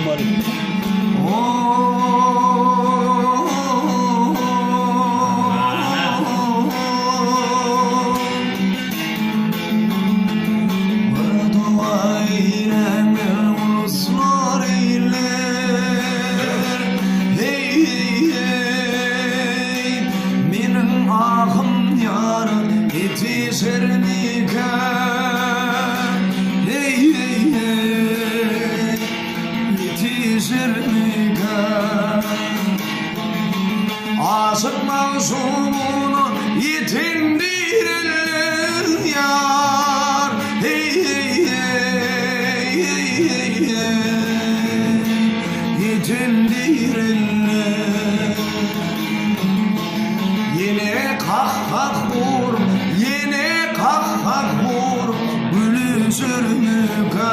Bolmaly. Bir doga eýläň uluslar eýlär. Heý, heý, heý, meniň ahym ýara ýetişermikä? Heý, heý, heý, ýetişermikä? Aşyk magşugyna ýetendir eller ýar. Heý, heý, heý, heý, heý, heý, ýetendir eller. Ýene kah-kah ur, ýene kah-kah ur, gülüşermikä?